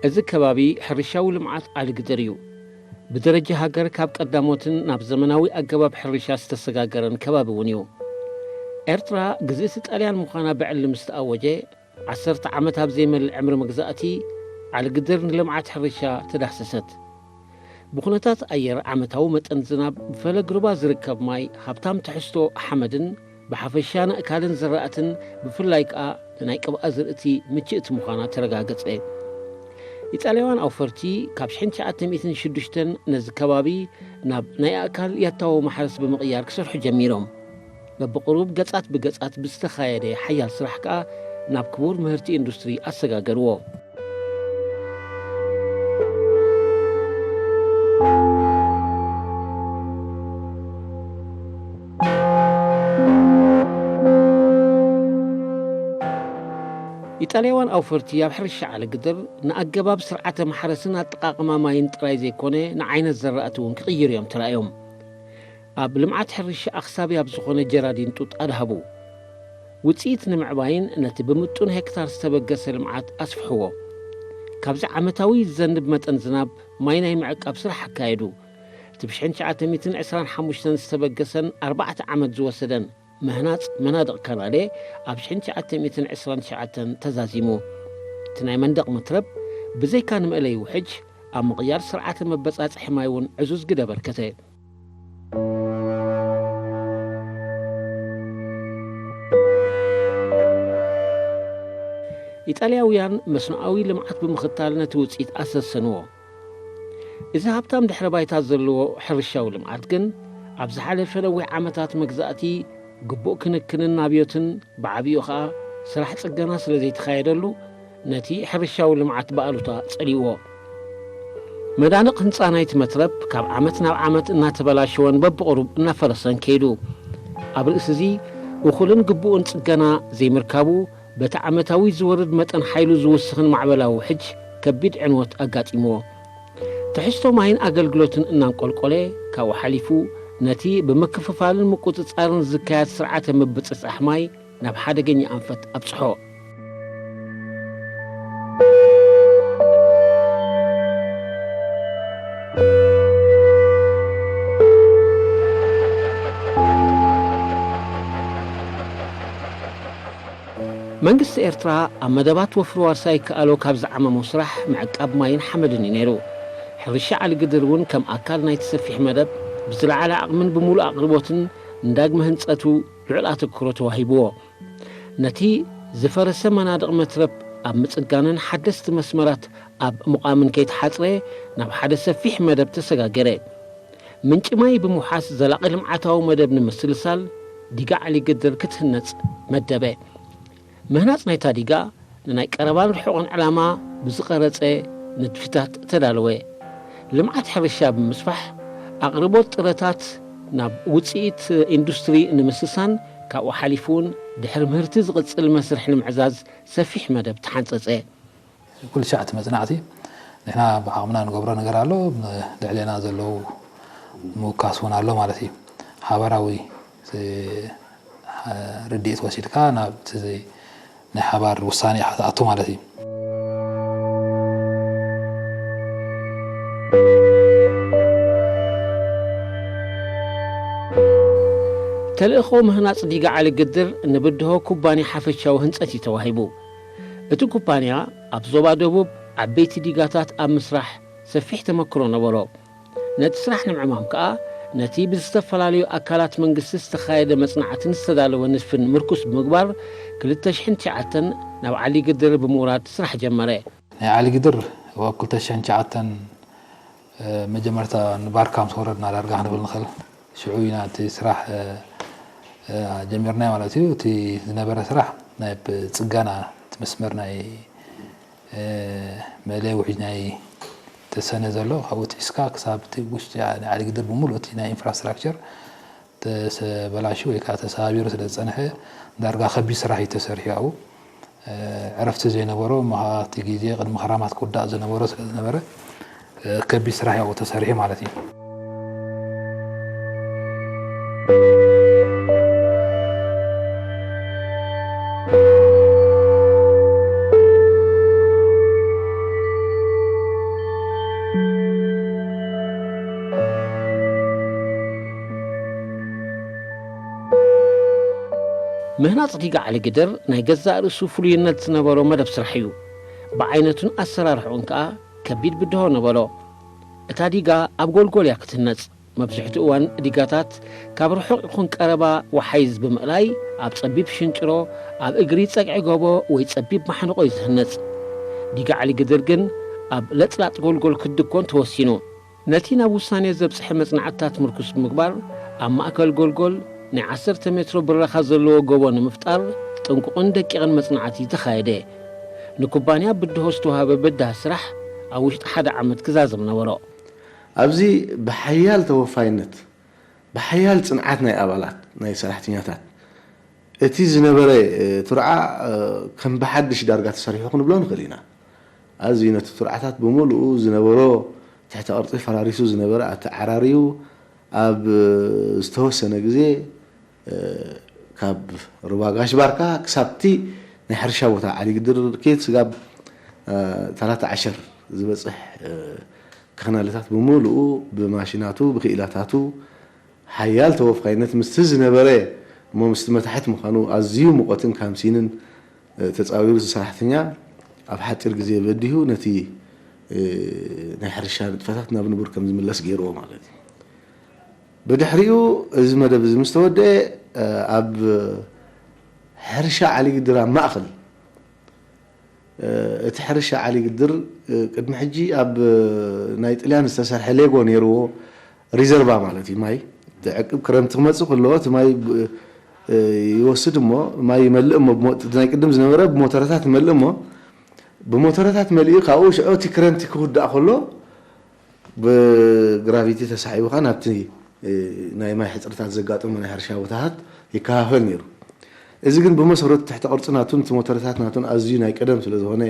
እዚ ከባቢ ሕርሻዊ ልምዓት ዓሊ ግድር እዩ። ብደረጃ ሃገር ካብ ቀዳሞትን ናብ ዘመናዊ ኣገባብ ሕርሻ ዝተሰጋገረን ከባቢ እውን እዩ። ኤርትራ ግዝእቲ ጣልያን ምዃና ብዕሊ ምስ ተኣወጀ፣ ዓሰርተ ዓመት ኣብ ዘይመልእ ዕምሪ መግዛእቲ ዓሊ ግድር ንልምዓት ሕርሻ ተዳህሰሰት። ብኹነታት ኣየር ዓመታዊ መጠን ዝናብ፣ ብፈለግ ሩባ ዝርከብ ማይ፣ ሃብታም ትሕዝቶ ሓመድን ብሓፈሻ ንእካልን ዝራእትን ብፍላይ ከኣ ንናይ ቅብኣ ዝርእቲ ምችእቲ ምዃና ተረጋገጸ። ኢጣልያውያን ኣውፈርቲ ካብ ሽሕን ትሽዓተ ሚእትን ሽዱሽተን ነዚ ከባቢ ናብ ናይ ኣእካል ያታዊ ማሕረስ ብምቕያር ክሰርሑ ጀሚሮም። በብቕሩብ ገጻት ብገጻት ብዝተኻየደ ሓያል ስራሕ ከኣ ናብ ክቡር ምህርቲ ኢንዱስትሪ ኣሰጋገርዎ። ኢጣልያውያን ኣውፈርቲ ኣብ ሕርሻ ዓሊ ግድር ንኣገባብ ስርዓተ ማሕረስን ኣጠቓቕማ ማይን ጥራይ ዘይኮነ ንዓይነት ዘራእቲ እውን ክቕይሩ እዮም ተራእዮም። ኣብ ልምዓት ሕርሻ ኣኽሳቢ ኣብ ዝኾነ ጀራዲን ጡጥ ኣድሃቡ። ውጽኢት ንምዕባይን ነቲ ብምጡን ሄክታር ዝተበገሰ ልምዓት ኣስፍሕዎ። ካብዚ ዓመታዊ ዝዘንብ መጠን ዝናብ ማይ ናይ ምዕቃብ ስራሕ ኣካየዱ። እቲ ብሽሕን ትሽዓተ ሚእትን ዕስራን ሓሙሽተን ዝተበገሰን ኣርባዕተ ዓመት ዝወሰደን ምህናጽ መናድቕ ካናለ ኣብ ሽሕን ትሽዓተ ሚእትን ዕስራን ትሽዓተን ተዛዚሙ። እቲ ናይ መንደቕ መትረብ ብዘይካ ንመእለይ ውሕጅ ኣብ ምቕያር ስርዓተ መበጻጽሒ ማይ እውን ዕዙዝ ግደ ኣበርከተ። ኢጣልያውያን መስኖኣዊ ልምዓት ብምኽታል ነቲ ውጽኢት ኣሰሰንዎ። እዚ ሃብታም ድሕረ ባይታ ዘለዎ ሕርሻዊ ልምዓት ግን፣ ኣብ ዝሓለፈ ነዊሕ ዓመታት መግዛእቲ ግቡእ ክንክንን ናብዮትን፣ ብዓቢኡ ኸኣ ስራሕ ጽገና ስለ ዘይተኻየደሉ፣ ነቲ ሕርሻዊ ልምዓት ብኣሉታ ጸሊእዎ። መናድቕ ህንጻ ናይቲ መትረብ ካብ ዓመት ናብ ዓመት እናተበላሸወን በብቕሩብ እናፈረሰን ከይዱ። ኣብ ርእሲ እዚ፣ እኹልን ግቡእን ጽገና ዘይምርካቡ፣ በቲ ዓመታዊ ዝወርድ መጠን ሓይሉ ዝውስኽን ማዕበላዊ ውሕጅ ከቢድ ዕንወት ኣጋጢምዎ። ትሕዝቶ ማይን ኣገልግሎትን እናንቆልቆለ፣ ካብኡ ሓሊፉ ነቲ ብምክፍፋልን ምቁጽጻርን ዝካየድ ስርዓተ ምብጽጻሕ ማይ ናብ ሓደገኛ ኣንፈት ኣብጽሖ። መንግስቲ ኤርትራ ኣብ መደባት ወፍሪ ዋርሳይ ይከኣሎ ካብ ዝዓመሞ ስራሕ ምዕቃብ ማይን ሓመድን እዩ ነይሩ። ሕርሻ ዓሊ ግድር እውን ከም ኣካል ናይቲ ሰፊሕ መደብ ብዝለዓለ ዓቕምን ብምሉእ ኣቕርቦትን ንዳግመ ህንጸቱ ልዑል ኣተኩሮ ተዋሂብዎ። ነቲ ዝፈረሰ መናድቕ መትረብ ኣብ ምጽጋንን ሓደስቲ መስመራት ኣብ ምቋምን ከይተሓጽረ ናብ ሓደ ሰፊሕ መደብ ተሰጋገረ። ምንጪ ማይ ብምውሓስ ዘላቒ ልምዓታዊ መደብ ንምስልሳል ዲጋ ዓሊ ግድር ክትህነጽ መደበ። ምህናጽ ናይታ ዲጋ ንናይ ቀረባን ርሑቕን ዕላማ ብዝቐረጸ ንድፍታት ተዳለወ። ልምዓት ሕርሻ ብምስፋሕ፣ ኣቕርቦት ጥረታት ናብ ውጽኢት ኢንዱስትሪ ንምስሳን፣ ካብኡ ሓሊፉ እውን ድሕሪ ምህርቲ ዝቕጽል መስርሕ ንምዕዛዝ ሰፊሕ መደብ ተሓንጸጸ። ኩሉ ሻዕ እቲ መጽናዕቲ ንሕና ብዓቕምና ንገብሮ ነገር ኣሎ፣ ልዕሌና ዘለዉ ምውካስ እውን ኣሎ ማለት እዩ። ሓባራዊ ርድኢት ወሲድካ ናብቲ ናይ ሓባር ውሳኔ ኢኻ ትኣቱ ማለት እዩ። ተልእኾ ምህናጽ ዲጋ ዓሊ ግድር ንብድሆ ኩባንያ ሓፈሻዊ ህንጸት እዩ ተዋሂቡ። እቲ ኩባንያ ኣብ ዞባ ደቡብ ዓበይቲ ዲጋታት ኣብ ምስራሕ ሰፊሕ ተመክሮ ነበሮ። ነቲ ስራሕ ንምዕማም ከኣ፣ ነቲ ብዝተፈላለዩ ኣካላት መንግስቲ ዝተኻየደ መጽናዕትን ዝተዳለወ ንድፍን ምርኩስ ብምግባር፣ ክልተ ሽሕን ትሽዓተን ናብ ዓሊ ግድር ብምውራድ ስራሕ ጀመረ። ናይ ዓሊ ግድር ኣብ ክልተ ሽሕን ትሽዓተን፣ እ፣ መጀመርታ ንባርካ ምስ ወረድና ዳርጋ ክንብል ንኽእል። ሽዑ ኢና እቲ ስራሕ፣ እ፣ እ፣ ጀሚርናዮ ማለት እዩ። እቲ ዝነበረ ስራሕ ናይ ብ-፣ ጽገና እቲ መስመር ናይ፣ እ፣ መእለይ ውሕጅ ናይ ተሰነ ዘሎ፣ ካብኡ ትሒዝካ ክሳብ እቲ ውሽጢ ናይ ዓሊ ግድር ብምሉእ እቲ ናይ ኢንፍራስትራክቸር ተሰበላሹ ወይ ከዓ ተሰባቢሩ ስለ ዝጸንሐ፣ ዳርጋ ከቢድ ስራሕ እዩ ተሰሪሑ ኣብኡ። እ፣ ዕረፍቲ ዘይነበሮ፣ እሞ እቲ ግዜ ቅድሚ ክራማት ክውዳእ ዝነበሮ ስለ ዝነበረ፣ እ፣ ከቢድ ስራሕ እዩ ኣብኡ ተሰሪሑ ማለት እዩ። ምህናጽ ዲጋ ዓሊ ግድር ናይ ገዛእ ርእሱ ፍሉይነት ዝነበሮ መደብ ስራሕ እዩ። ብዓይነቱን ኣሰራርሕኡን ከኣ ከቢድ ብድሆ ነበሮ። እታ ዲጋ ኣብ ጎልጎል እያ ክትህነጽ። መብዝሕትኡ እዋን ዲጋታት ካብ ርሑቕ ይኹን ቀረባ ወሓይዝ ብምእላይ ኣብ ጸቢብ ሽንጭሮ፣ ኣብ እግሪ ጸግዒ ጎቦ ወይ ጸቢብ ማሕንቖ እዩ ዝህነጽ። ዲጋ ዓሊ ግድር ግን ኣብ ለጽላጥ ጎልጎል ክድኮን ተወሲኑ። ነቲ ናብ ውሳኔ ዘብጽሐ መጽናዕትታት ምርኩስ ብምግባር፣ ኣብ ማእከል ጎልጎል ናይ ዓሰርተ ሜትሮ ብራኻ ዘለዎ ጎቦ ንምፍጣር ጥንቁቕን ደቂቕን መጽናዕቲ ተኻየደ። ንኩባንያ ብድሆ ዝተዋህበ በዳሂ ስራሕ ኣብ ውሽጢ ሓደ ዓመት ክዛዘም ነበሮ። ኣብዚ ብሓያል ተወፋይነት፣ ብሓያል ጽንዓት ናይ ኣባላት፣ ናይ ሰራሕተኛታት፣ እቲ ዝነበረ፣ እ፣ ቱርዓ፣ እ፣ ከም ብሓድሽ ዳርጋ ተሰሪሑ ክንብሎ ንኽእል ኢና። ኣዝዩ ነቲ ቱርዓታት ብምሉኡ ዝነበሮ ትሕተ ቅርጺ ፈራሪሱ ዝነበረ ኣተዓራርዩ ኣብ፣ እ፣ ዝተወሰነ ግዜ፣ እ፣ ካብ ሩባ ጋሽ ባርካ ክሳብቲ ናይ ሕርሻ ቦታ ዓሊ ግድር ኬት ስጋብ፣ እ፣ ታላታ ዓሸር ዝበጽሕ፣ እ፣ ካናለታት ብምሉኡ ብማሽናቱ፣ ብክኢላታቱ፣ ሓያል ተወፋይነት ምስቲ ዝነበረ እሞ ምስቲ መታሕት ምዃኑ ኣዝዩ ሙቐትን ካምሲንን፣ እ፣ ተጻዊሩ፣ እቲ ሰራሕተኛ ኣብ ሓጺር ግዜ በዲሁ ነቲ፣ እ፣ ናይ ሕርሻ ንጥፈታት ናብ ንቡር ከም ዝምለስ ገይርዎ ማለት እዩ። ብድሕሪኡ እዚ መደብ እዚ ምስ ተወደአ፣ እ፣ ኣብ ሕርሻ ዓሊ ግድር ኣብ ማእከል፣ እ፣ እቲ ሕርሻ ዓሊ ግድር፣ እ፣ ቅድሚ ሕጂ ኣብ፣ እ፣ ናይ ጥልያን ዝተሰርሐ ሌጎ ነይርዎ፣ ሪዘርቫ ማለት እዩ። ማይ ትዕቅብ፣ ክረምቲ ክመጽእ ከሎ እቲ ማይ ብ-፣ እ፣ ይወስድ እሞ፣ ማይ ይመልእ እሞ፣ ብሞ-፣ እቲ ናይ ቅድም ዝነበረ ብሞተረታት ይመልእ እሞ፣ ብሞተረታት መሊኡ ካብኡ ሽዑ እቲ ክረምቲ ክውዳእ ከሎ ብግራቪቲ ተሳሒቡ ከኣ ናብቲ፣ እ፣ ናይ ማይ ሕጽርታት ዘጋጠሞ ናይ ሕርሻ ቦታታት ይከፋፈል ነይሩ። እዚ ግን ብመሰረቱ ትሕተ ቅርጺ ናቱን እቲ ሞተረታት ናቱን ኣዝዩ ናይ ቀደም ስለ ዝኾነ፣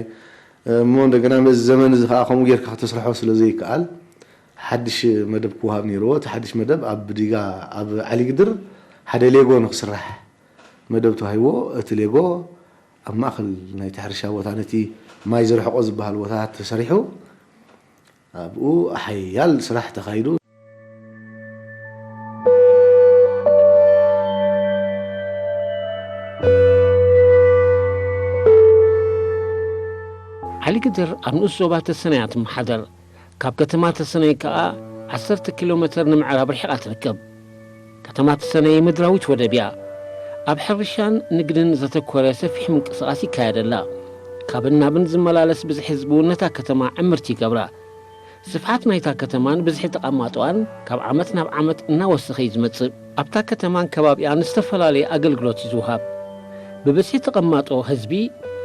እ፣ እሞ እንደገና በዚ ዘመን እዚ ከኣ ከምኡ ጌርካ ከተስርሖ ስለ ዘይከኣል፣ ሓድሽ መደብ ክወሃብ ነይርዎ። እቲ ሓድሽ መደብ ኣብ ዲጋ፣ ኣብ ዓሊ ግድር ሓደ ሌጎ ንክስራሕ መደብ ተዋሂብዎ። እቲ ሌጎ ኣብ ማእከል ናይቲ ሕርሻ ቦታ፣ ነቲ ማይ ዘርሕቆ ዝበሃል ቦታ ተሰሪሑ፣ ኣብኡ ሓያል ስራሕ ተኻይዱ። ዓሊ ግድር ኣብ ንኡስ ዞባ ተሰነይ እያ ትመሓደር። ካብ ከተማ ተሰነይ ከኣ ዓሰርተ ኪሎ ሜተር ንምዕራብ ርሒቓ ትርከብ። ከተማ ተሰነይ ምድራዊት ወደብ እያ። ኣብ ሕርሻን ንግድን ዘተኮረ ሰፊሕ ምንቅስቓስ ይካየደላ። ካብን ናብን ዝመላለስ ብዝሒ ህዝቢ እውን ነታ ከተማ ዕምርቲ ይገብራ። ስፍሓት ናይታ ከተማን ብዝሒ ተቐማጦኣን ካብ ዓመት ናብ ዓመት እናወሰኸ እዩ ዝመጽእ። ኣብታ ከተማን ከባቢኣን ዝተፈላለየ ኣገልግሎት እዩ ዝወሃብ። ብብዝሒ ተቐማጦ ህዝቢ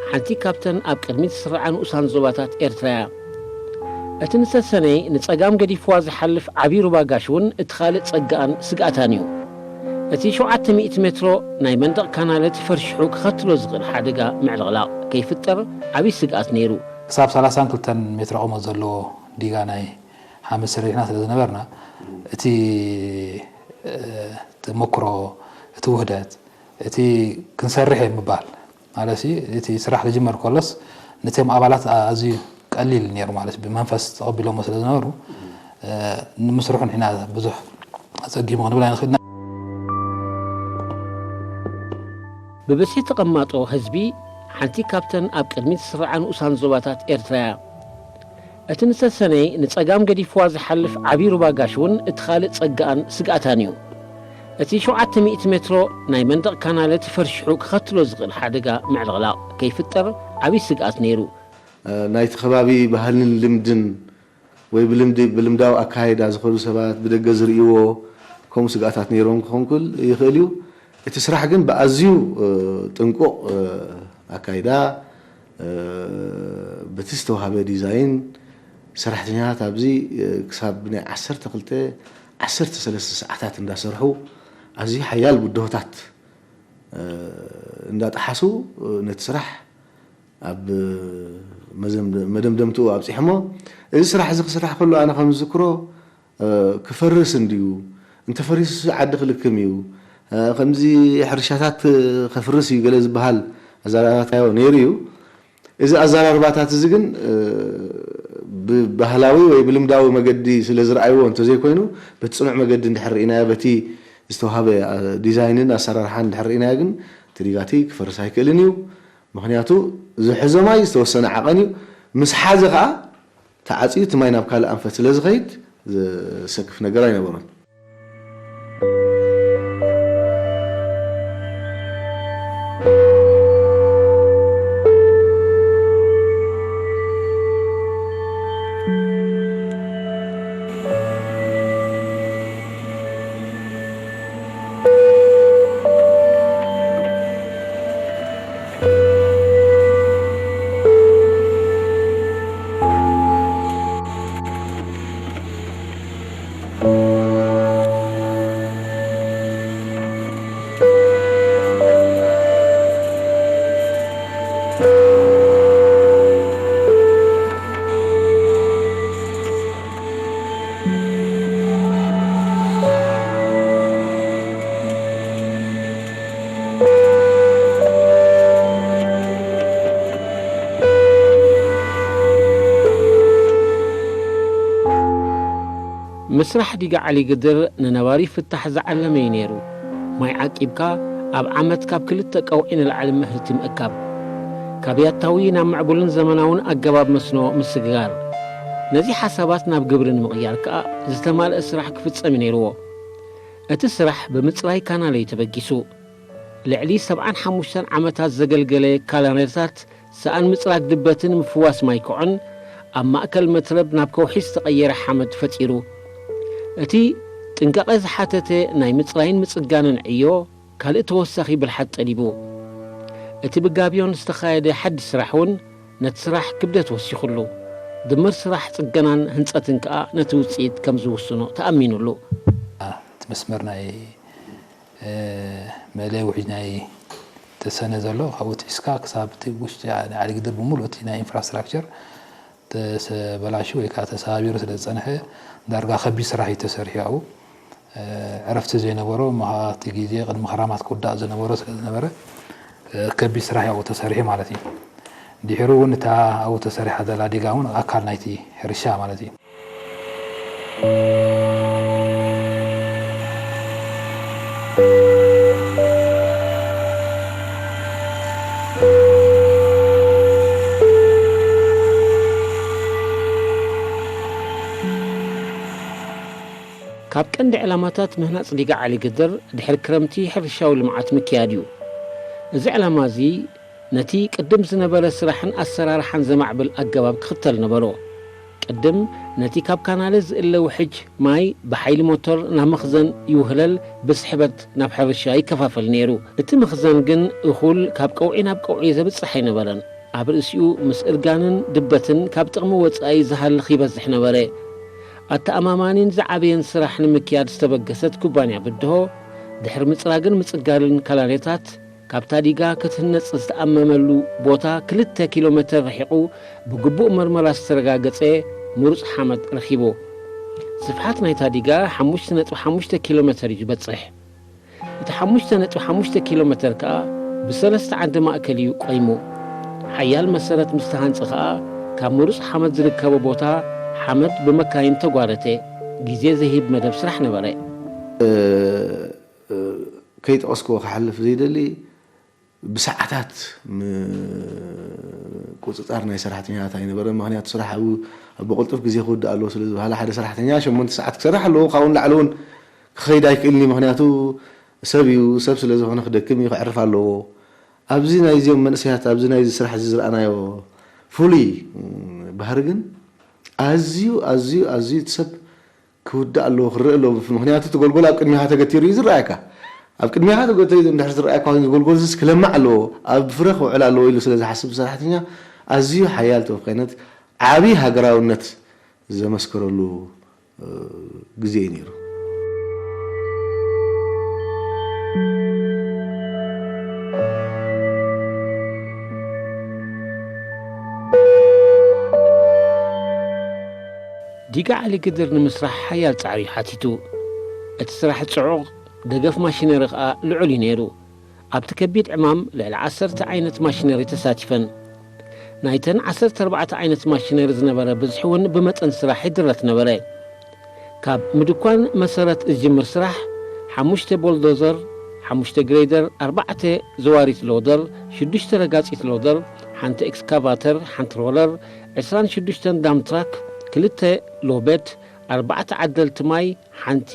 ሓንቲ ካብተን ኣብ ቅድሚት ዝስርዓ ንኡሳን ዞባታት ኤርትራ እያ። እቲ ንሰሰነይ ንጸጋም ገዲፍዋ ዝሓልፍ ዓቢ ሩባ ጋሽ እውን እቲ ካልእ ጸግኣን ስግኣታን እዩ። እቲ ሸውዓተ ሚእቲ ሜትሮ ናይ መንደቕ ካናለ ተፈርሺሑ ክኸትሎ ዝኽእል ሓደጋ ምዕልቕላቕ ከይፍጠር ዓቢ ስግኣት ነይሩ። ክሳብ ሰላሳን ክልተን ሜትሮ ቁመት ዘለዎ ዲጋ ናይ ሓመድ ሰሪሕና ስለ ዝነበርና፣ እቲ፣ እ፣ ተመክሮ፣ እቲ ውህደት፣ እቲ ክንሰርሕ እየ ምባል፣ ማለት እዩ፣ እቲ ስራሕ ክጅመር ከሎስ ነቶም ኣባላት ኣዝዩ ቀሊል ነይሩ፣ ማለት እዩ፣ ብመንፈስ ተቐቢሎሞ ስለ ዝነበሩ፣ እ፣ ንምስርሑ ንሕና ብዙሕ ኣጸጊሙ ክንብል ኣይንኽእልና። ብብዝሒ ተቐማጦ ህዝቢ ሓንቲ ካብተን ኣብ ቅድሚት ዝስርዓ ንኡሳን ዞባታት ኤርትራ እያ። እቲ ንሰሰነይ ንጸጋም ገዲፍዋ ዝሓልፍ ዓቢ ሩባ ጋሽ እውን እቲ ካልእ ጸግኣን ስግኣታን እዩ። እቲ ሸውዓተ ሚእቲ ሜትሮ ናይ መንደቕ ካናለ ተፈርሺሑ ክኸትሎ ዝኽእል ሓደጋ ምዕልቕላቕ ከይፍጠር ዓቢ ስግኣት ነይሩ። ናይቲ ከባቢ ባህልን ልምድን ወይ ብልምዲ፣ ብልምዳዊ ኣካይዳ ዝኸዱ ሰባት፣ ብደገ ዝርእይዎ ከምኡ ስግኣታት ነይሮም ክኸውን ክል-፣ ይኽእል እዩ። እቲ ስራሕ ግን ብኣዝዩ፣ እ፣ ጥንቁቕ፣ እ፣ ኣካይዳ፣ እ፣ በቲ ዝተዋሃበ ዲዛይን ሰራሕተኛታት ኣብዚ፣ እ፣ ክሳብ ናይ ዓሰርተ ክልተ፣ ዓሰርተ ሰለስተ ሰዓታት እንዳሰርሑ ኣዝዩ ሓያል ብድሆታት፣ እ፣ እንዳጠሓሱ፣ እ፣ ነቲ ስራሕ ኣብ መዘም-፣ መደምደምትኡ ኣብጺሖሞ። እዚ ስራሕ እዚ ክስራሕ ከሎ ኣነ ከም ዝዝክሮ፣ እ፣ ክፈርስ እንድዩ፣ እንተፈሪሱስ ዓዲ ክልክም እዩ፣ እ፣ ከምዚ ሕርሻታት ከፍርስ እዩ ገለ ዝበሃል ኣዘራርባታዮ ነይሩ እዩ። እዚ ኣዘራርባታት እዚ ግን፣ እ፣ ብባህላዊ ወይ ብልምዳዊ መገዲ ስለ ዝረኣይዎ እንተዘይኮይኑ፣ በቲ ጽኑዕ መገዲ እንድሕር ርኢናዮ፣ በቲ ዝተዋሃበ፣ እ፣ ዲዛይንን ኣሰራርሓን እንድሕር ርኢናዮ ግን፣ እቲ ዲጋቲ ክፈርስ ኣይክእልን እዩ። ምኽንያቱ ዝሕዞ ማይ ዝተወሰነ ዓቐን እዩ። ምስ ሓዘ ኸዓ ተዓፅዩ እቲ ማይ ናብ ካልእ ኣንፈት ስለ ዝኸይድ ዘሰክፍ ነገር ኣይነበሮን። ምስራሕ ዲጋ ዓሊ ግድር ንነባሪ ፍታሕ ዝዓለመ እዩ ነይሩ። ማይ ዓቂብካ ኣብ ዓመት ካብ ክልተ ቀውዒ ንላዕሊ ምህርቲ ምእካብ። ካብ ያታዊ ናብ ምዕቡልን ዘመናውን ኣገባብ መስኖ ምስግጋር። ነዚ ሓሳባት ናብ ግብሪ ንምቕያር ከኣ ዝተማልአ ስራሕ ክፍጸም እዩ ነይርዎ። እቲ ስራሕ ብምጽራይ ካናል እዩ ተበጊሱ። ልዕሊ ሰብዓን ሓሙሽተን ዓመታት ዘገልገለ ካላነርታት ሰኣን ምጽራግ ድበትን ምፍዋስ ማይ ኮዕን ኣብ ማእከል መትረብ ናብ ከውሒ ዝተቐየረ ሓመድ ፈጢሩ። እቲ ጥንቃቐ ዝሓተተ ናይ ምጽራይን ምጽጋንን ዕዮ ካልእ ተወሳኺ ብልሓት ጠሊቡ። እቲ ብጋብዮን ዝተኻየደ ሓድሽ ስራሕ እውን ነቲ ስራሕ ክብደት ወሲኹሉ። ድምር ስራሕ ጽገናን ህንጸትን ከኣ ነቲ ውጽኢት ከም ዝውስኖ ተኣሚኑሉ። እቲ መስመር ናይ መእለይ ውሕጅ ናይ ተሰነ ዘሎ ካብኡ ትሒዝካ ክሳብ እቲ ውሽጢ ዓሊ ግድር ብምሉእ እቲ ናይ ኢንፍራስትራክቸር ተበላሹ ወይ ከዓ ተሰባቢሩ ስለ ዝፀንሐ ዳርጋ ከቢድ ስራሕ እዩ ተሰሪሑ ኣብኡ። ዕረፍቲ ዘይነበሮ እሞ ከዓ እቲ ግዜ ቅድሚ ክራማት ክውዳእ ዝነበሮ ስለ ዝነበረ ከቢድ ስራሕ እዩ ኣብኡ ተሰሪሑ ማለት እዩ። ድሕሩ እውን እታ ኣብኡ ተሰሪሓ ዘላ ዲጋ እውን ኣካል ናይቲ ሕርሻ ማለት እዩ። ካብ ቀንዲ ዕላማታት ምህናጽ ዲጋ ዓሊ ግድር ድሕሪ ክረምቲ ሕርሻዊ ልምዓት ምክያድ እዩ። እዚ ዕላማ እዚ ነቲ ቅድም ዝነበረ ስራሕን ኣሰራርሓን ዘማዕብል ኣገባብ ክኽተል ነበሮ። ቅድም ነቲ ካብ ካናለ ዝእለ ውሕጅ ማይ ብሓይሊ ሞቶር ናብ መኽዘን ይውህለል፣ ብስሕበት ናብ ሕርሻ ይከፋፈል ነይሩ። እቲ መኽዘን ግን እኹል ካብ ቀውዒ ናብ ቀውዒ ዘብጽሕ ኣይነበረን። ኣብ ርእሲኡ ምስ እርጋንን ድበትን ካብ ጥቕሚ ወጻኢ ዝሃልኽ ይበዝሕ ነበረ። ኣተኣማማኒን ዝዓበየን ስራሕ ንምክያድ ዝተበገሰት ኩባንያ ብድሆ ድሕሪ ምጽራግን ምጽጋልን ካላኔታት ካብታ ዲጋ ክትህነጽ ዝተኣመመሉ ቦታ ክልተ ኪሎ ሜተር ርሒቑ ብግቡእ መርመራ ዝተረጋገጸ ምሩጽ ሓመድ ረኺቡ። ስፍሓት ናይታ ዲጋ ሓሙሽተ ነጥቢ ሓሙሽተ ኪሎ ሜተር እዩ ዝበጽሕ። እቲ ሓሙሽተ ነጥቢ ሓሙሽተ ኪሎ ሜተር ከኣ ብሰለስተ ዓንዲ ማእከል እዩ ቆይሙ። ሓያል መሰረት ምስ ተሃንጸ ከኣ ካብ ምሩጽ ሓመድ ዝርከቦ ቦታ ሓመድ ብመካይን ተጓረተ። ግዜ ዘይህብ መደብ ስራሕ ነበረ። ከይጠቐስክዎ ክሓልፍ ዘይደሊ ብሰዓታት ምቁጽጻር ናይ ሰራሕተኛታት ኣይነበረን። ምኽንያቱ ስራሕ ኣብ ብቕልጡፍ ግዜ ክውዳእ ኣለዎ ስለ ዝበሃለ ሓደ ሰራሕተኛ ሸሞንተ ሰዓት ክሰርሕ ኣለዎ። ካብኡ ንላዕሊ እውን ክኸይድ ኣይክእልን እዩ። ምኽንያቱ ሰብ እዩ፣ ሰብ ስለ ዝኾነ ክደክም እዩ፣ ክዕርፍ ኣለዎ። ኣብዚ ናይዚኦም መንእሰያት ኣብዚ ናይዚ ስራሕ እዚ ዝረኣናዮ ፍሉይ ባህሪ ግን ኣዝዩ ኣዝዩ ኣዝዩ እቲ ሰብ ክውዳእ ኣለዎ፣ ክረአ ኣለዎ። ምኽንያቱ እቲ ጎልጎል ኣብ ቅድሚኻ ተገቲሩ እዩ ዝረኣየካ። ኣብ ቅድሚኻ ተገቲሩ እንድሕር ዝረኣየካ ኮይኑ፣ እዚ ጎልጎል እዚስ ክለማዕ ኣለዎ፣ ኣብ ፍረ ክውዕል ኣለዎ ኢሉ ስለ ዝሓስብ ሰራሕተኛ፣ ኣዝዩ ሓያል ተወፋይነት፣ ዓቢ ሃገራውነት ዘመስከረሉ ግዜ እዩ ነይሩ። ዲጋ ዓሊ ግድር ንምስራሕ ሓያል ጻዕሪ እዩ ሓቲቱ። እቲ ስራሕ ጽዑቕ፣ ደገፍ ማሽነሪ ከኣ ልዑል እዩ ነይሩ። ኣብቲ ከቢድ ዕማም ልዕሊ ዓሰርተ ዓይነት ማሽነሪ ተሳቲፈን። ናይተን ዓሰርተ ኣርባዕተ ዓይነት ማሽነሪ ዝነበረ ብዝሒ እውን ብመጠን ስራሕ ይድረት ነበረ። ካብ ምድኳን መሰረት ዝጅምር ስራሕ፣ ሓሙሽተ ቦልዶዘር፣ ሓሙሽተ ግሬደር፣ ኣርባዕተ ዘዋሪት ሎደር፣ ሽዱሽተ ረጋጺት ሎደር፣ ሓንቲ ኤክስካቫተር፣ ሓንቲ ሮለር፣ ዕስራን ሽዱሽተን ዳምትራክ፣ ክልተ ሎቤድ፣ ኣርባዕተ ዓደልቲ ማይ፣ ሓንቲ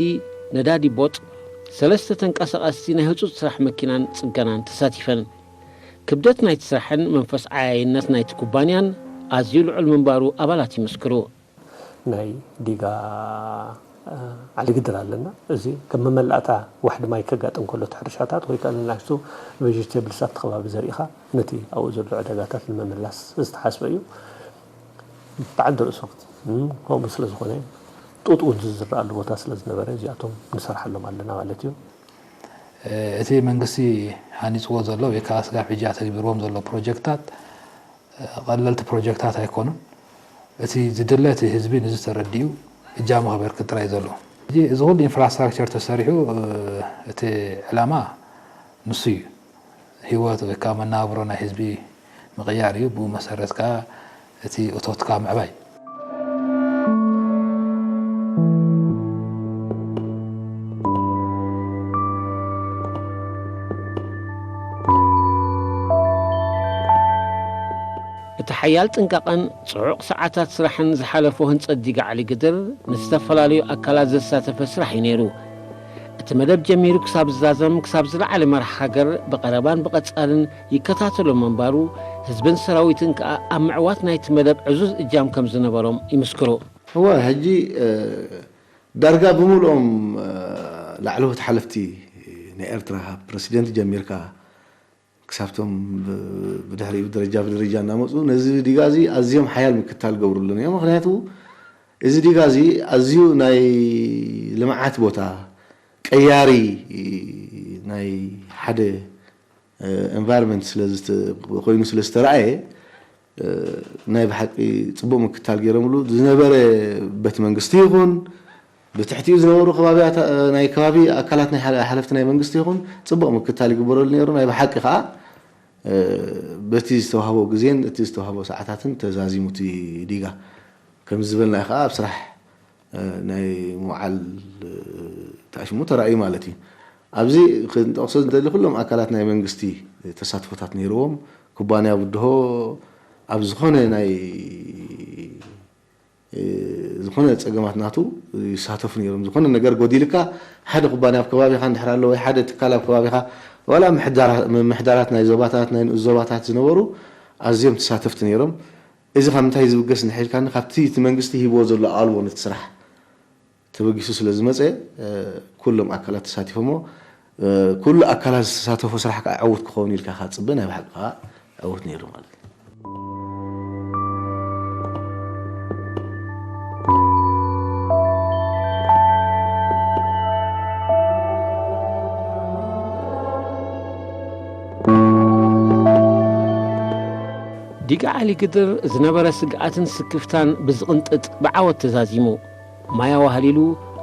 ነዳዲ ቦጥ፣ ሰለስተ ተንቀሳቐስቲ ናይ ህጹጽ ስራሕ መኪናን ጽገናን ተሳቲፈን። ክብደት ናይቲ ስራሕን መንፈስ ዓያይነት ናይቲ ኩባንያን ኣዝዩ ልዑል ምንባሩ ኣባላት ይምስክሩ። ናይ ዲጋ ዓሊግድር ኣለና። እዚ ከም መመላእታ ዋሕዲ ማይ ከጋጥም ከሎ እቲ ሕርሻታት ወይ ከዓ ንናሽቱ ቬጀቴብልስ ኣብቲ ከባቢ ዘሪእኻ ነቲ ኣብኡ ዘሎ ዕዳጋታት ንምምላስ ዝተሓስበ እዩ። ብዓንዲ ርእሱ ከምኡ ስለ ዝኾነ ጡጥ እውን ዝዝረኣሉ ቦታ ስለ ዝነበረ እዚኣቶም ንሰርሓሎም ኣለና ማለት እዩ። እቲ መንግስቲ ሃኒፅዎ ዘሎ ወይ ከዓ ስጋብ ሕጂ ኣተግቢርዎም ዘሎ ፕሮጀክታት ቀለልቲ ፕሮጀክታት ኣይኮኑን። እቲ ዝድለ እቲ ህዝቢ ንዚ ተረዲኡ እጃሙ ከበርክት ጥራይ ዘሎ። እዚ ኩሉ ኢንፍራስትራክቸር ተሰሪሑ እቲ ዕላማ ንሱ እዩ። ህይወት ወይ ከዓ መናብሮ ናይ ህዝቢ ምቕያር እዩ። ብኡ መሰረት ከዓ እቲ እቶትካ ምዕባይ። እቲ ሓያል ጥንቃቐን ጽዑቕ ሰዓታት ስራሕን ዝሓለፎ ህንጸት ዲጋ ዓሊ ግድር ንዝተፈላለዩ ኣካላት ዘሳተፈ ስራሕ እዩ ነይሩ። እቲ መደብ ጀሚሩ ክሳብ ዝዛዘም ክሳብ ዝለዓለ መራሕ ሃገር ብቐረባን ብቐጻልን ይከታተሎ ምንባሩ ህዝብን ሰራዊትን ከኣ ኣብ ምዕዋት ናይቲ መደብ ዕዙዝ እጃም ከም ዝነበሮም ይምስክሩ። እወ ሕጂ ዳርጋ ብምልኦም ላዕለዎት ሓለፍቲ ናይ ኤርትራ ፕረሲደንት ጀሚርካ ክሳብቶም ብድሕሪኡ ደረጃ ብደረጃ እናመፁ ነዚ ዲጋ እዚ ኣዝዮም ሓያል ምክታል ገብሩሉን እዮም። ምክንያቱ እዚ ዲጋ እዚ ኣዝዩ ናይ ልምዓት ቦታ ቀያሪ ናይ ሓደ ኤንቫይሮንመንት ኮይኑ ስለ ዝተረኣየ ናይ ብሓቂ ፅቡቅ ምክታል ገይሮምሉ ዝነበረ ቤት መንግስቲ ይኹን ብትሕቲኡ ዝነበሩ ከባቢያት ናይ ከባቢ ኣካላት ናይ ሓለፍቲ ናይ መንግስቲ ይኹን ፅቡቅ ምክታል ይግበረሉ ነይሩ። ናይ ብሓቂ ከዓ በቲ ዝተዋህቦ ግዜን እቲ ዝተዋህቦ ሰዓታትን ተዛዚሙ እቲ ዲጋ ከምዚ ዝበልናዮ ከዓ ኣብ ስራሕ ናይ ምውዓል ተኣሽሙ ተራእዩ ማለት እዩ። ኣብዚ ክንጠቕሶ ዝደሊ ኩሎም ኣካላት ናይ መንግስቲ ተሳትፎታት ነይርዎም። ኩባንያ ብድሆ ኣብ ዝኾነ ናይ ዝኾነ ፀገማት ናቱ ይሳተፉ ነይሮም። ዝኾነ ነገር ጎዲልካ ሓደ ኩባንያ ኣብ ከባቢኻ እንድሕር ኣሎ ወይ ሓደ ትካል ኣብ ከባቢኻ ዋላ ምምሕዳራት ናይ ዞባታት ናይ ንኡስ ዞባታት ዝነበሩ ኣዝዮም ተሳተፍቲ ነይሮም። እዚ ካብ ምንታይ ዝብገስ እንድሕር ኢልካኒ ካብቲ እቲ መንግስቲ ሂብዎ ዘሎ ኣቓልቦ ነቲ ስራሕ ተበጊሱ ስለ ዝመፀ ኩሎም ኣካላት ተሳቲፎሞ ኩሉ ኣካላት ዝተሳተፎ ስራሕ ከዓ ዕዉት ክኸውን ኢልካ ኢኻ ትፅበ ናይ ብሓቂ ከዓ ዕዉት ነይሩ ማለት እዩ። ዲጋ ዓሊ ግድር ዝነበረ ስግኣትን ስክፍታን ብዝቕንጥጥ ብዓወት ተዛዚሙ። ማይ ኣዋህሊሉ፣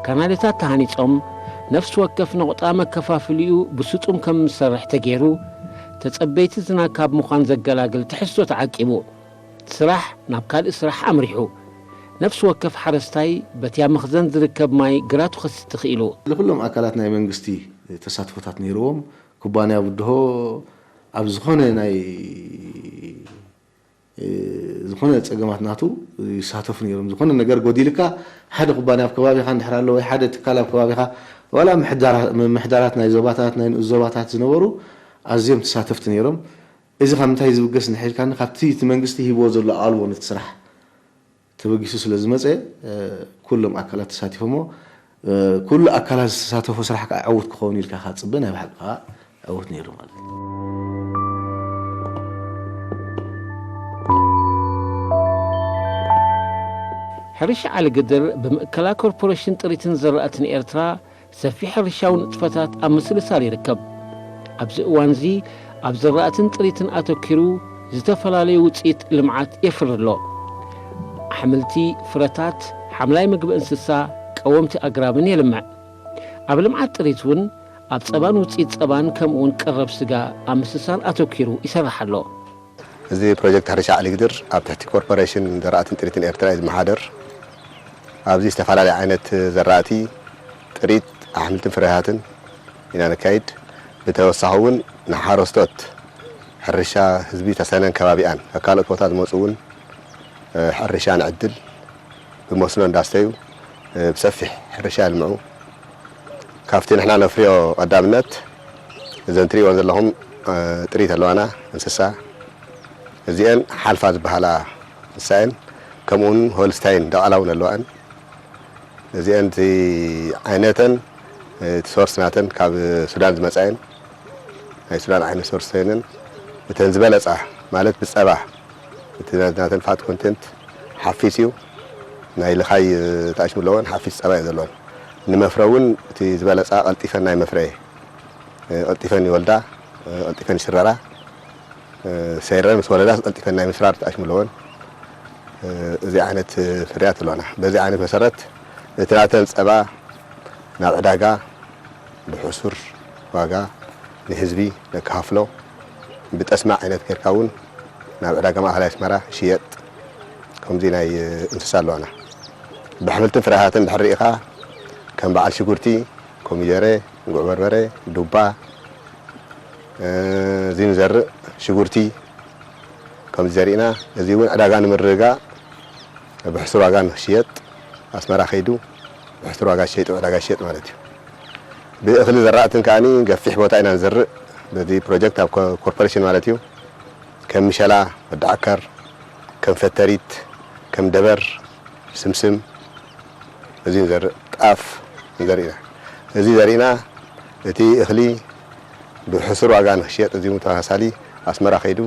ካናለታት ተሃኒጾም፣ ነፍሲ ወከፍ ነቑጣ መከፋፍሊኡ ብስጡም ከም ዝሰርሕ ተገይሩ፣ ተጸበይቲ ዝናብ ካብ ምዃን ዘገላግል ትሕዝቶ ተዓቂቡ። ስራሕ ናብ ካልእ ስራሕ ኣምሪሑ። ነፍሲ ወከፍ ሓረስታይ በቲ ኣብ መኽዘን ዝርከብ ማይ ግራቱ ከስቲ ክኢሉ። ንኹሎም ኣካላት ናይ መንግስቲ ተሳትፎታት ነይርዎም። ኩባንያ ብድሆ ኣብ ዝኾነ ናይ ዝኾነ ፀገማት ናቱ ይሳተፉ ነይሮም። ዝኾነ ነገር ጎዲልካ ሓደ ኩባንያ ኣብ ከባቢኻ እንድሕር ኣሎ ወይ ሓደ ትካል ኣብ ከባቢኻ ዋላ ምምሕዳራት ናይ ዞባታት ናይ ንኡስ ዞባታት ዝነበሩ ኣዝዮም ተሳተፍቲ ነይሮም። እዚ ካብ ምንታይ ዝብገስ እንድሕር ኢልካኒ ካብቲ እቲ መንግስቲ ሂብዎ ዘሎ ኣቓልቦ ነቲ ስራሕ ተበጊሱ ስለ ዝመፀ ኩሎም ኣካላት ተሳቲፎሞ ኩሉ ኣካላት ዝተሳተፎ ስራሕ ከዓ ዕዉት ክኸውን ኢልካ ኢኻ ትፅበ ናይ ብሓቂ ከዓ ዕዉት ነይሩ ማለት እዩ። ሕርሻ ዓሊ ግድር ብምእከላ ኮርፖሬሽን ጥሪትን ዝራእትን ኤርትራ ሰፊሕ ሕርሻዊ ንጥፈታት ኣብ ምስልሳል ይርከብ። ኣብዚ እዋንዚ ኣብ ዝራእትን ጥሪትን ኣተኪሩ ዝተፈላለዩ ውፅኢት ልምዓት የፍሪ ኣሎ። ኣሕምልቲ፣ ፍረታት፣ ሓምላይ ምግቢ እንስሳ፣ ቀወምቲ ኣግራብን የልምዕ። ኣብ ልምዓት ጥሪት እውን ኣብ ፀባን ውፅኢት ፀባን ከምኡውን ቀረብ ስጋ ኣብ ምስልሳል ኣተኪሩ ይሰርሕ ኣሎ። እዚ ፕሮጀክት ሕርሻ ዓሊግድር ኣብ ትሕቲ ኮርፖሬሽን ዘራእትን ጥሪትን ኤርትራ እዩ ዝመሓደር። ኣብዚ ዝተፈላለየ ዓይነት ዘራእቲ፣ ጥሪት፣ ኣሕምልትን ፍረታትን ኢና ነካይድ። ብተወሳኺ እውን ንሓረስቶት ሕርሻ ህዝቢ ተሰነን ከባቢኣን ካብ ካልኦት ቦታ ዝመፁ እውን ሕርሻ ንዕድል ብመስኖ እንዳስተዩ ብሰፊሕ ሕርሻ የልምዑ። ካብቲ ንሕና ነፍርዮ ቀዳምነት እዘን ትሪእወን ዘለኹም ጥሪት ኣለዋና እንስሳ እዚአን ሓልፋ ዝበሃላ እንስሳ እየን። ከምኡውን ሆልስታይን ደቓላውን ኣለዋን። እዚአን እቲ ዓይነተን እቲ ሶርስ ናተን ካብ ሱዳን ዝመፃ እየን። ናይ ሱዳን ዓይነት ሶርስ ኮይነን እተን ዝበለፃ ማለት ብፀባ እቲ ናተን ፋት ኮንቴንት ሓፊስ እዩ። ናይ ልኻይ ተኣሽሙ ኣለወን ሓፊስ ፀባ እዩ ዘለወን። ንመፍረ እውን እቲ ዝበለፃ ቀልጢፈን ናይ መፍረ ቀልጢፈን ይወልዳ፣ ቀልጢፈን ይስረራ። ሰይረን ምስ ወለዳ ቀልጢፈን ናይ ምስራር ተኣሽሙ ኣለወን። እዚ ዓይነት ፍርያት ኣለና። በዚ ዓይነት መሰረት እቲ ናተን ፀባ ናብ ዕዳጋ ብሕሱር ዋጋ ንህዝቢ ነከፋፍሎ። ብጠስሚ ዓይነት ጌርካ እውን ናብ ዕዳጋ ማእኸላይ ኣስመራ ይሽየጥ። ከምዚ ናይ እንስሳ ኣለዋና። ብኣሕምልትን ፍረታትን ድሕር ርኢኻ ከም በዓል ሽጉርቲ፣ ኮሚደረ፣ ጉዕ በርበረ፣ ዱባ፣ እዚ ንዘርእ ሽጉርቲ ከምዚ ዘሪእና፣ እዚ እውን ዕዳጋ ንምርግጋእ ብሕሱር ዋጋ ንክሽየጥ ኣስመራ ከይዱ ብሕሱር ዋጋ ዝሸይጥ ዕዳጋ ይሸጥ ማለት እዩ። ብእኽሊ ዘራእትን ከኣኒ ገፊሕ ቦታ ኢና ንዘርእ። በዚ ፕሮጀክት ኣብ ኮ-፣ ኮርፖሬሽን ማለት እዩ። ከም ምሸላ፣ ወዲ ዓከር፣ ከም ፈተሪት፣ ከም ደበር፣ ስምስም፣ እዚ ንዘርእ፣ ጣፍ ንዘርእ ኢና። እዚ ዘሪእና እቲ እኽሊ ብሕሱር ዋጋ ንክሽየጥ፣ እዚ እውን ተመሳሳሊ ኣስመራ ከይዱ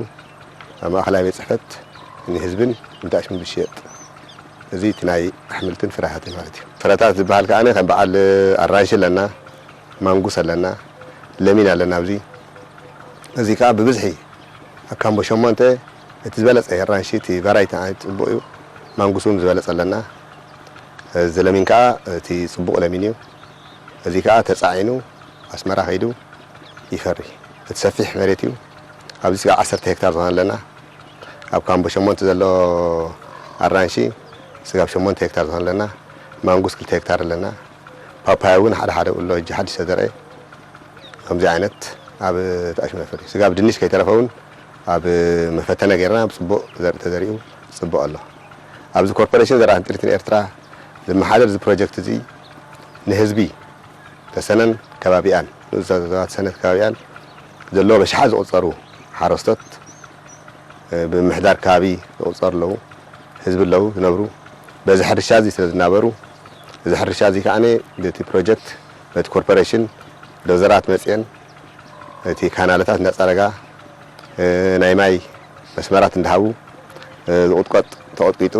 ኣብ ማእኸላይ ቤት ፅሕፈት ንህዝብን ንታሽሙን ዝሽየጥ። እዚ እቲ ናይ ኣሕምልትን ፍራሃትን ማለት እዩ። ፍረታት ዝበሃል ከኣ ከም በዓል ኣራንሺ ኣለና፣ ማንጉስ ኣለና፣ ለሚን ኣለና። ኣብዚ እዚ ከኣ ብብዝሒ ኣብ ካምቦ ሸሞንተ እቲ ዝበለጸ ኣራንሺ፣ እቲ ቫራይቲ ዓይነት ጽቡቕ እዩ። ማንጉስ እውን ዝበለጸ ኣለና። እዚ ለሚን ከኣ እቲ ጽቡቕ ለሚን እዩ። እዚ ከኣ ተጻዒኑ ኣስመራ ከይዱ ይፈሪ። እቲ ሰፊሕ መሬት እዩ። ኣብዚ ስጋብ ዓሰርተ ሄክታር ዝኾነ ኣለና። ኣብ ካምቦ ሸሞንተ ዘሎ ኣራንሺ ስጋብ ሸሞንተ ሄክታር ዝኾነ ኣለና። ማንጉስ ክልተ ሄክታር ኣለና። ፓፓያ እውን ሓደ ሓደ ኣሎ፣ ሕጂ ሓድሽ ተዘርአ። ከምዚ ዓይነት ኣብ ተኣሽሙ ነፈሪ። ስጋብ ድንሽ ከይተረፈ እውን ኣብ መፈተነ ጌርና ብጽቡቕ ዘርኢ ተዘሪኡ ጽቡቕ ኣሎ። ኣብዚ ኮርፖሬሽን ዘራእትን ጥሪትን ኤርትራ ዝመሓደር እዚ ፕሮጀክት እዚ ንህዝቢ ተሰነን ከባቢኣን፣ ንኡስ ዞባ ተሰነን ከባቢኣን ዘለዎ በሽሓት ዝቑጸሩ ሓረስቶት፣ እ፣ ብምምሕዳር ከባቢ ዝቑጸሩ ኣለዉ፣ ህዝቢ ኣለዉ ዝነብሩ። በዚ ሕርሻ እዚ ስለ ዝናበሩ፣ እዚ ሕርሻ እዚ ከኣ በቲ ፕሮጀክት፣ በቲ ኮርፖሬሽን ዶዘራት መጽየን፣ እቲ ካናለታት እንዳጸረጋ፣ እ፣ ናይ ማይ መስመራት እንዳሃቡ፣ እ፣ ዝቑጥቆጥ ተቖጥቂጡ፣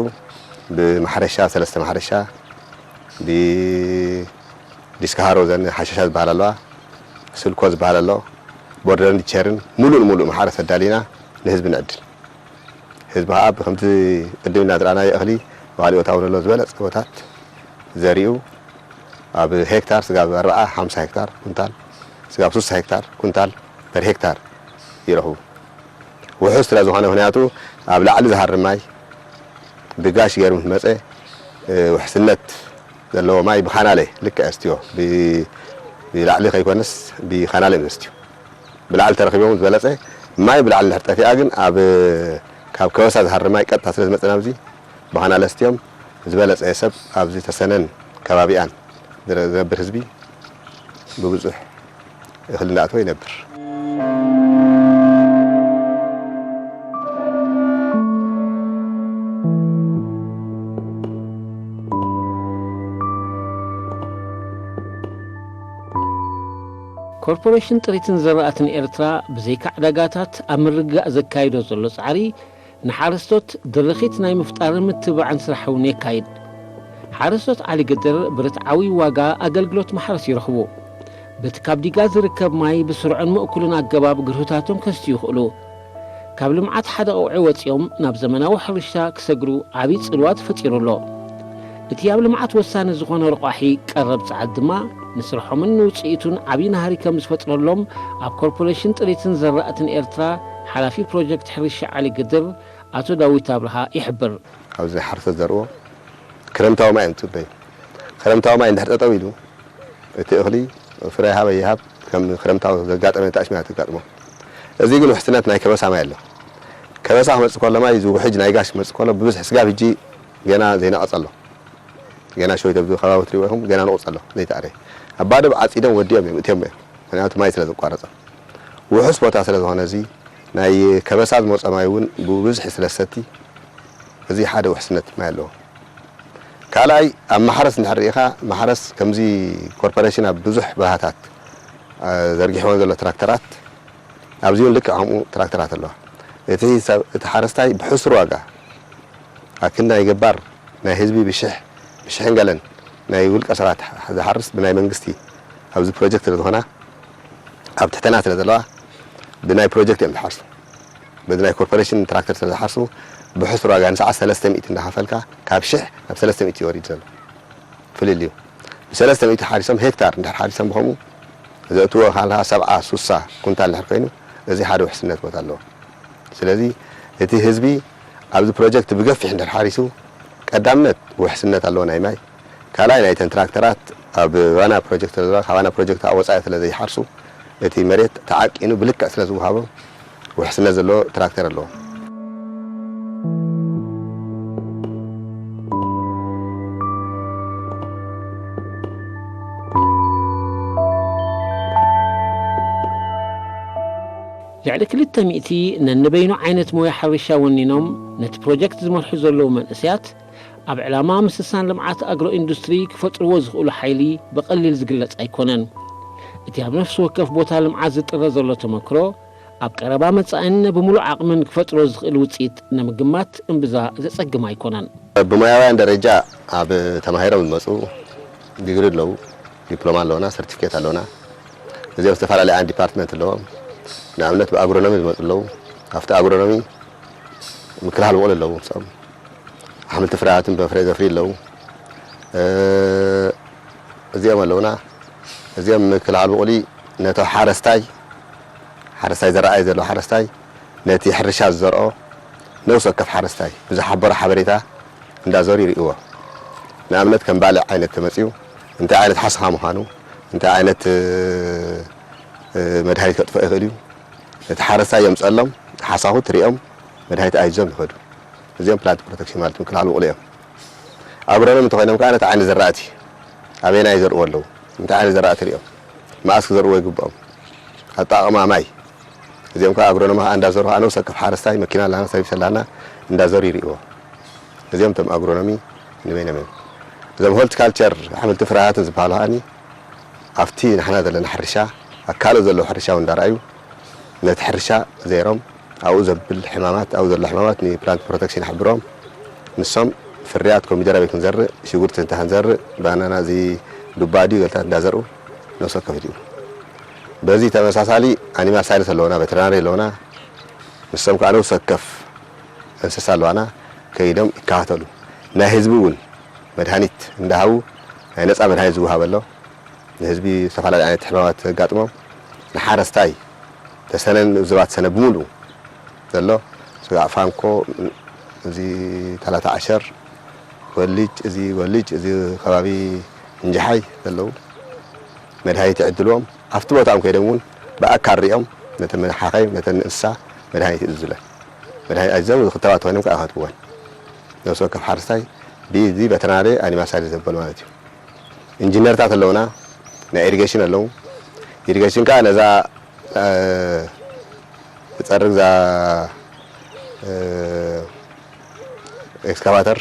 ብማሕረሻ፣ ሰለስተ ማሕረሻ፣ ብ ዲስካሃሮ ዘን ሓሸሻ ዝበሃል ኣለዋ፣ ስልኮ ዝበሃል ኣሎ፣ ቦርደርን ዲቸርን ሙሉእ ንሙሉእ ማሕረስ ኣዳሊና ንህዝቢ ንዕድል። ህዝቢ ከዓ ብከምቲ ቅድም ኢልና ዝረኣናዮ እኽሊ ብካሊኦት እውን ኣሎ ዝበለፀ ቦታት ዘሪኡ ኣብ ሄክታር ስጋብ ኣርብዓ ሓምሳ ሄክታር ኩንታል፣ ስጋብ ስሳ ሄክታር ኩንታል ፐር ሄክታር ይረኽቡ። ውሑስ ስለ ዝኾነ ምኽንያቱ ኣብ ላዕሊ ዝሃርም ማይ ብጋሽ ገይሩ ምስ መፀ፣ እ፣ ውሕስነት ዘለዎ ማይ ብኻናለ ልክዕ ኣስትዮ፣ ብ-፣ ብላዕሊ ከይኮነስ ብኻናለ እዩ ዘስትዮ። ብላዕሊ ተረኺቦም ዝበለጸ ማይ ብላዕሊ እንድሕር ጠፊኣ ግን ኣብ ካብ ከበሳ ዝሃርም ማይ ቀጥታ ስለ ዝመጽእ ናብዚ ብኻናለ ኣስትዮም ዝበለጸ ሰብ ኣብዚ ተሰነን ከባቢኣን ዝረ-፣ ዝነብር ህዝቢ ብብዙሕ እኽሊ እናእተወ ይነብር። ኮርፖሬሽን ጥሪትን ዘራእትን ኤርትራ ብዘይካ ዕዳጋታት ኣብ ምርግጋእ ዘካይዶ ዘሎ ጻዕሪ፣ ንሓረስቶት ድርኺት ናይ ምፍጣርን ምትብባዕን ስራሕ እውን የካይድ። ሓረስቶት ዓሊ ግድር ብርትዓዊ ዋጋ ኣገልግሎት ማሕረስ ይረኽቡ። በቲ ካብ ዲጋ ዝርከብ ማይ ብስሩዕን ምእኩልን ኣገባብ ግርሁታቶም ከስትዩ ይኽእሉ። ካብ ልምዓት ሓደ ቀውዒ ወጺኦም ናብ ዘመናዊ ሕርሻ ክሰግሩ ዓቢ ጽልዋ ተፈጢሩ ኣሎ። እቲ ኣብ ልምዓት ወሳኒ ዝኾነ ረቋሒ ቀረብ ጸዓት ድማ ንስርሖምን ንውጽኢቱን ዓቢ ናህሪ ከም ዝፈጥረሎም ኣብ ኮርፖሬሽን ጥሪትን ዘራእትን ኤርትራ ሓላፊ ፕሮጀክት ሕርሻ ዓሊ ግድር ኣቶ ዳዊት ኣብርሃ ይሕብር። ኣብዚ ናይ ሓረስቶት ዘርእዎ ክረምታዊ ማይ እዮም ዝጽበዩ። ክረምታዊ ማይ እንድሕር ጠጠው ኢሉ እቲ እኽሊ ፍረ ይሃብ ኣይሃብ ከም ክረምታዊ ዘጋጠመ ታሽማ ተጋጥሞ። እዚ ግን ውሕስነት ናይ ከበሳ ማይ ኣሎ። ከበሳ ክመጽእ ከሎ ማይ እዚ ውሕጅ ናይ ጋሽ ክመጽእ ከሎ ብብዝሒ ስጋብ ሕጂ ገና ዘይነቐጸ ኣሎ። ገና ሸዊት ኣብዚ ከባቢ ትሪእዎ ኢኹም፣ ገና ንቑጽ ኣሎ፣ ዘይተኣረየ። ኣባድብ ዓጺዶም ወዲኦም እዮም፣ እትዮም እዮም። ምኽንያቱ ማይ ስለ ዘቋረጸ። ውሑስ ቦታ ስለ ዝኾነ እዚ ናይ ከበሳ ዝመጾ ማይ እውን ብብዝሒ ስለ ዝሰቲ፣ እዚ ሓደ ውሕስነት ማይ ኣለዎ። ካልኣይ፣ ኣብ ማሕረስ እንድሕር ርኢኻ፣ ማሕረስ ከምዚ ኮርፖሬሽን ኣብ ብዙሕ በረሃታት፣ አ፣ ዘርጊሕወን ዘሎ ትራክተራት፣ ኣብዚ እውን ልክዕ ከምኡ ትራክተራት ኣለዋ። እቲ ሰብ፣ እቲ ሓረስታይ ብሕሱር ዋጋ፣ ኣብ ክንዲ ናይ ገባር ናይ ህዝቢ ብሽሕ፣ ብሽሕን ገለን ናይ ውልቀ ሰባት ዝሓርስ ብናይ መንግስቲ ኣብዚ ፕሮጀክት ስለ ዝኾና፣ ኣብ ትሕተና ስለ ዘለዋ፣ ብናይ ፕሮጀክት እዮም ዝሓርሱ። በዚ ናይ ኮርፖሬሽን ትራክተር ስለ ዝሓርሱ፣ ብሕሱር ዋጋ ንሰዓት ሰለስተ ሚእቲ እንዳኸፈልካ፣ ካብ ሽሕ ናብ ሰለስተ ሚእቲ እዩ ወሪዱ ዘሎ። ፍልልዩ። ብሰለስተ ሚእቲ ሓሪሶም ሄክታር እንድሕር ሓሪሶም ብኸምኡ ዘእትዎ ካልካ ሰብዓ፣ ሱሳ ኩንታል እንድሕር ኮይኑ፣ እዚ ሓደ ውሕስነት ቦታ ኣለዎ። ስለዚ እቲ ህዝቢ ኣብዚ ፕሮጀክት ብገፊሕ እንድሕር ሓሪሱ፣ ቀዳምነት ውሕስነት ኣለዎ ናይ ማይ። ካልኣይ ናይተን ትራክተራት ኣብ ባና ፕሮጀክት ስለ ዘለዋ፣ ካብ ባና ፕሮጀክት ኣብ ወጻኢ ስለ ዘይሓርሱ፣ እቲ መሬት ተዓቂኑ ብልክዕ ስለ ዝወሃቦም፣ ውሕስነት ዘለዎ ትራክተር ኣለዎም። ልዕሊ ክልተ ሚእቲ ነንበይኑ ዓይነት ሞያ ሕርሻ ወኒኖም ነቲ ፕሮጀክት ዝመርሑ ዘለዉ መንእሰያት፣ ኣብ ዕላማ ምስሳን ልምዓት ኣግሮ ኢንዱስትሪ ክፈጥርዎ ዝኽእሉ ሓይሊ ብቐሊል ዝግለጽ ኣይኮነን። እቲ ኣብ ነፍሲ ወከፍ ቦታ ልምዓት ዝጥረ ዘሎ ተመክሮ፣ ኣብ ቀረባ መጻኢን ብምሉእ ዓቕምን ክፈጥሮ ዝኽእል ውጽኢት ንምግማት እምብዛ ዘጸግም ኣይኮነን። ብሞያውያን ደረጃ ኣብ ተማሂሮም ዝመጹ ዲግሪ ኣለዉ፣ ዲፕሎማ ኣለዉና፣ ሰርቲፊኬት ኣለዉና። እዚኦም ዝተፈላለየ ዓይነት ዲፓርትመንት ኣለዎም። ንኣብነት ብኣግሮኖሚ ዝመጹ ኣለዉ። ኣብቲ ኣግሮኖሚ ምክልኻል ብቑል ኣለዉ። ንሶም ኣሕምልቲ ፍርያትን በፍረ ዘፍሪ ኣለዉ። እ፣ እዚኦም ኣለዉና። እዚኦም ምክልኻል ብቑሊ ነቲ ሓረስታይ፣ ሓረስታይ ዝረኣየ ዘሎ ሓረስታይ ነቲ ሕርሻ ዝዘርኦ ነፍሲ ወከፍ ሓረስታይ ብዝሓበሮ ሓበሬታ እንዳዞሩ ይርእይዎ። ንኣብነት ከም ባልዕ ዓይነት ተመፅዩ እንታይ ዓይነት ሓሰኻ ምዃኑ፣ እንታይ ዓይነት፣ እ፣ እ፣ መድሃኒት ከጥፍኦ ይኽእል እዩ። ነቲ ሓረስታይ የምፀሎም፣ ሓሳኹ ትሪኦም መድሃኒት ኣይዞም ይኸዱ። እዚኦም ፕላንት ፕሮቴክሽን ማለት ምክልኻል ብቑል እዮም። ኣግሮኖም እንተኾይኖም ከዓ ነቲ ዓይነት ዘራእቲ ኣበየናይ ይዘርእዎ ኣለዉ፣ እንታይ ዓይነት ዘራእቲ ሪኦም፣ መኣስ ክዘርእዎ ይግብኦም፣ ኣጠቓቕማ ማይ፣ እዚኦም ከዓ ኣግሮኖም ከዓ እንዳዞሩ ከዓ ነብሰ ወከፍ ሓረስታይ መኪና ኣላና ሰርቪስ ኣላና እንዳዞሩ ይርእይዎ። እዚኦም እቶም ኣግሮኖሚ ንበይኖም እዮም። እዞም ሆርቲካልቸር ኣሕምልቲ ፍራሃትን ዝበሃሉ ከዓኒ ኣብቲ ንሕና ዘለና ሕርሻ ኣብ ካልእ ዘለዉ ሕርሻ እውን እንዳረኣዩ ነቲ ሕርሻ ዘይሮም ኣብኡ ዘብል ሕማማት ኣብኡ ዘሎ ሕማማት ንፕላንት ፕሮቴክሽን ይሕብሮም። ንሶም ፍርያት ኮሚደረ ኣበይ ክንዘርእ፣ ሽጉርቲ እንታይ ክንዘርእ፣ ባናና እዚ ዱባ ድዩ ገልታት እንዳዘርኡ ነብሰ ወከፍ ይድኡ። በዚ ተመሳሳሊ ኣኒማል ሳይንስ ኣለውና፣ ቬተርናሪ ኣለውና። ንሶም ከዓ ነብሰ ወከፍ እንስሳ ኣለዋና ከይዶም ይከታተሉ። ናይ ህዝቢ እውን መድሃኒት እንዳሃቡ ናይ ነፃ መድሃኒት ዝወሃብ ኣሎ። ንህዝቢ ዝተፈላለዩ ዓይነት ሕማማት ዘጋጥሞም ንሓረስታይ ተሰነን ዝባት ሰነ ብምሉኡ ዘሎ ስጋዕ ፋንኮ፣ እዚ ታላታ ዓሸር፣ ወልጅ፣ እዚ ወልጅ፣ እዚ ከባቢ እንጀሓይ ዘለዉ መድሃኒት ይዕድልዎም። ኣብቲ ቦታኦም ከይዶም እውን ብኣካል ሪኦም ነተን ሓኻይም ነተን እንስሳ መድሃኒት ይእዝዙለን። መድሃኒት ኣዚዞም ክትባት ኮይኖም ከዓ ይኸትብወን። ነብሲ ወከፍ ሓረስታይ ብዚ ቨተርናሪ ኣኒማል ሳይንስ ዘበሉ ማለት እዩ። ኢንጂነርታት ኣለውና፣ ናይ ኢሪጌሽን ኣለዉ። ኢሪጌሽን ከዓ ነዛ፣ እ፣ ትፀርግ እዛ፣ እ፣ ኤክስካቫተር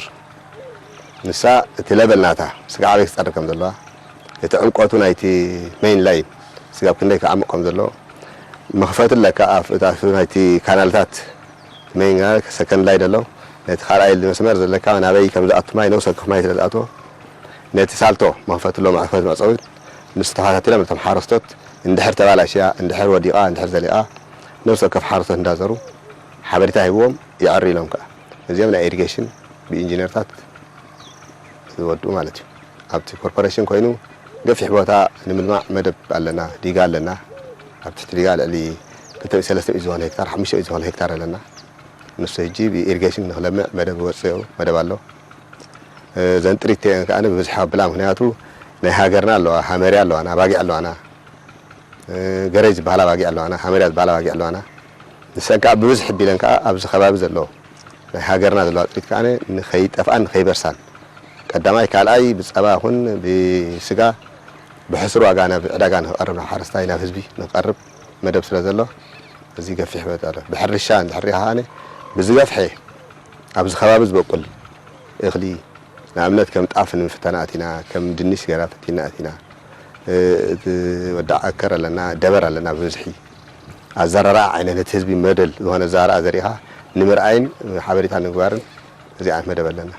ንሳ እቲ ለበል ናታ ስጋዕ ኣበይ ክፀርግ ከም ዘለዋ፣ እቲ ዕምቆቱ ናይቲ ሜይን ላይን ስጋብ ክንደይ ክዓምቕ ከም ዘለዎ፣ መኽፈቲ ኣለካ ኣብ፣ እታ ናይቲ ካናልታት ሜይን ሰከንድ ላይን ኣሎ። ነቲ ካልኣይ መስመር ዘለካ ናበይ ከም ዝኣቱ ማይ ነብሰ ወከፍ ማይ ስለ ዝኣትዎ፣ ነቲ ሳልቶ መኽፈቲ ኣሎ መኽፈቲ መዕጸዊት ንሱ ተኸታቲሎም ነቶም ሓረስቶት እንድሕር ተባላሽያ፣ እንድሕር ወዲቓ፣ እንድሕር ዘሊቓ ነብሰ ወከፍ ሓረስቶት እንዳዘሩ ሓበሬታ ሂብዎም ይዕሪ ኢሎም ከኣ። እዚኦም ናይ ኢሪጌሽን ብኢንጂነርታት ዝወድኡ ማለት እዩ። ኣብቲ ኮርፖሬሽን ኮይኑ ገፊሕ ቦታ ንምልማዕ መደብ ኣለና፣ ዲጋ ኣለና። ኣብ ትሕቲ ዲጋ ልዕሊ ክልተ ሚእቲ ሰለስተ ሚእቲ ዝኾነ ሄክታር፣ ሓሙሽተ ሚእቲ ዝኾነ ሄክታር ኣለና። ንሱ ሕጂ ብኢሪጌሽን ንኽለምዕ መደብ ወፅኡ መደብ ኣሎ። እዘን ጥሪት እቲአን ከኣ ብብዝሒ ኣብላ፣ ምኽንያቱ ናይ ሃገርና ኣለዋ፣ ሃመርያ ኣለዋና፣ ኣባጊዕ ኣለዋና። ገረይ ዝበሃላ ባጊዕ ኣለዋና፣ ሃመርያ ዝበሃላ ባጊዕ ኣለዋና። ንሰን ከዓ ብብዝሒ ቢለን ከዓ ኣብዚ ከባቢ ዘሎ ናይ ሃገርና ዘለዋ ጥሪት ከዓ ንኸይጠፍኣን ንኸይበርሳን ቀዳማይ፣ ካልኣይ ብፀባ ይኹን ብስጋ ብሕሱር ዋጋ ናብ ዕዳጋ ንክቐርብ፣ ናብ ሓረስታይ፣ ናብ ህዝቢ ንክቐርብ መደብ ስለ ዘሎ እዚ ገፊሕ መጠ ኣሎ። ብሕርሻ እንድሕር ሪኢኻ ከዓነ ብዝገፍሐ ኣብዚ ከባቢ ዝበቁል እኽሊ ንኣብነት ከም ጣፍ ንምፍታን ኣቲና፣ ከም ድንሽ ገና ፈቲና ኣቲና። እ፣ እቲ ወዳዕ ኣከር ኣለና፣ ደበር ኣለና ብብዝሒ። ኣዘራርኣ ዓይነት ነቲ ህዝቢ መደል ዝኾነ ኣዘራርኣ ዘሪእኻ ንምርኣይን ሓበሬታ ንምግባርን እዚ ዓይነት መደብ ኣለና።